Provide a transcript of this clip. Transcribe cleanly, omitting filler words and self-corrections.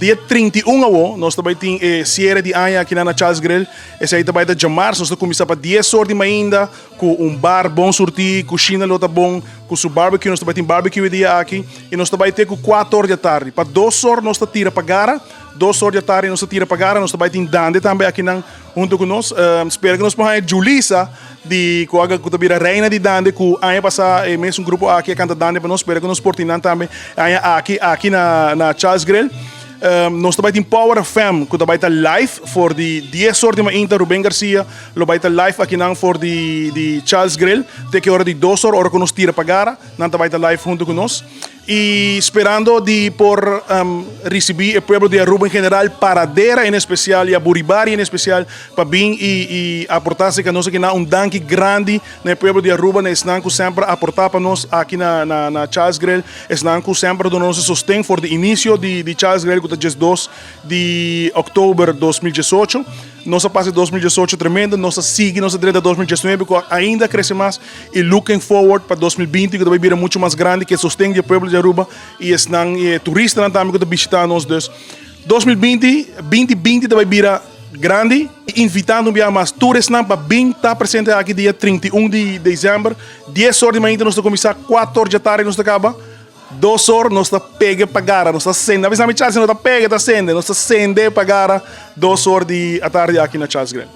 Dia 31 awo, nos tambe tin cierre di aña aki na Charles Grill. Esey tambe ta diamars, nos ta cuminsa pa 10 or di mainta, cu un bar bon surti, cushina lo ta bon, cu su barbecue, nos tambe tin barbecue dia aki. Y nos tambe tin cu 4 or di atardi. Pa 2 or nos ta tira pa gara, 2 or di atardi nos ta tira pa gara, nos tambe tin dande tambe aki nan hunto cu nos. Spera cu nos por Julisa, di cu a cu bira reina di dande, cu aña pasa e mesun grupo aki a canta dande pa nos, spera cu nos por tin nan tambe aña aki na Charles Grill. Nos tambe tin Power FM, cu tambe ta live for di 10 or di mainta. Ruben Garcia lo bay ta live aki nan for di Charles Grill, te cu ora di 2 or, ora cu nos tira pa gara, nan tambe ta live hunto cu nos. Y sperando di por ricibi e pueblo di Aruba en general, Paradera en especial y Aburibari en especial, pa bin y aporta cu nos aki na un danki grandi na pueblo di Aruba, na esnan cu semper a aporta pa nos aki na Charles Grill, esnan cu semper a duna nos sosten for di inicio di Charles Grill, cu ta 2 di october di 2018. Nos a pasa 2018 tremendo, nos a sigui, nos a 2019, cu ainda crece mas y looking forward pa 2020, cu bay bira mucho mas grandi, cu sosten di pueblo di Aruba y esnan turista tambe cu ta bishita nos. Dus 2020, 2020 bay bira grandi, invitando un mas turistanan pa bin ta presente aki dia 31 di december, 10 or di mainta nos ta cuminsa, 4 or di atardi nos ta caba. 2 or nos ta pega pa gara, nos ta cende. Avisa mi Charles, nos ta pega, ta cende, nos ta cende pa gara 2 or di atardi aki na Charles Grill.